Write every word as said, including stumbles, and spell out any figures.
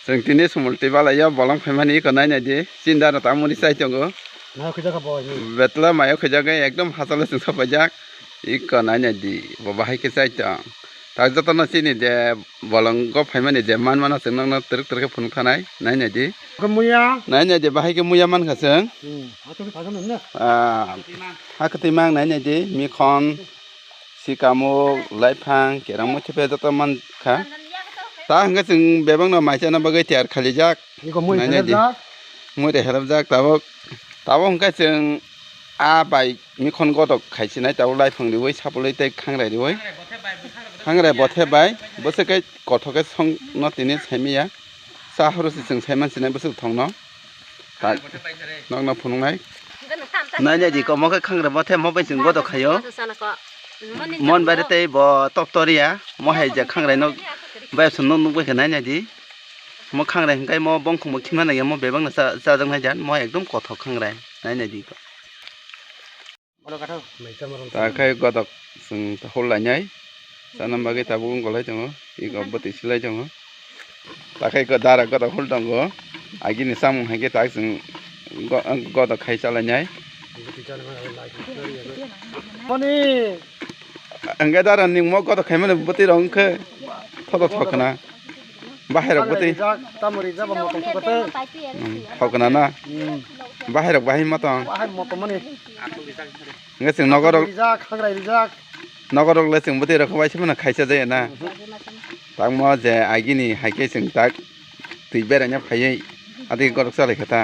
Chwng tini sumul twi balai o bolong phaimani iko nai nai di. Chini dara tamo ni chai tongo. Betla mayo khwjak ekdom hachalo chwng sopaijak. Iko nai nai di. Bo bahai khe chai tong. Tak jotono chini je bolongo phaimani je man mano chwng nokno twrwk twrwk khe phunuk thanai. Nai nai di. Muya. Nai nai di bahai khe muya mankha chwng. Hmm. Hakhe thangkha nang na? Ah, hakhe twi mang nai nai di. Mikhon. Sikamuk, laiphang, kerang muitu phe joto mankha. Ta hwnkhe chwng bebakno mai chana bagwi tiyar khalijak. Iko mui Nai nai di. Helapjak. Mui de helapjak tabuk. Tabuk hwnkhe chwng a bai mikhon godok khaisinai tabuk laiphang riwi sapulwi tei khangrai riwi. Khangrai bothe bai bwswk khe kothok khe songno tini saimaya. Cha horo se chwng saiman sinai bwswk thongno. Ta nokno phunuknai. Nai nai di komo khe khangrai bothe mo bai chwng godok khaio. Mon bai tei bo toktoriya mo hai je khangrai no bai sum nuk nuk bai khe nai nai di. Mo khangrai hwnkhe mo bongkhong bo khimna naiya mo bebak no cha chajak nai jan mo ekdom kothok khangrai nai nai di. Ta khai godok chwng hol lainai. Chana bagwi tabuk wng golai tongo. Iko bwtwi silai tongo. Ta khai dara godok hol tongo. Agini samung hai khe tak chwng go-, godok khai chalainai. Moni. Hwnkhe dara nwng mo godok khaimani bwtwi rok wngkhe thodo thokna. Bahai rok bwtwi. Rijak, tamo rijak, ba motom thokate. Hmm, thokna na. Hmm. Bahai rok bahai motom. Bahai motom mani. Hwnkhe chwng nogo rok Rijak, khangrai rijak. Nogo rok le chwng bwtwi rok bai se mano khaisa jaya na. Tangmo je agini hai khe chwng tak twi beraina phaiwi adi godok chalai kha ta.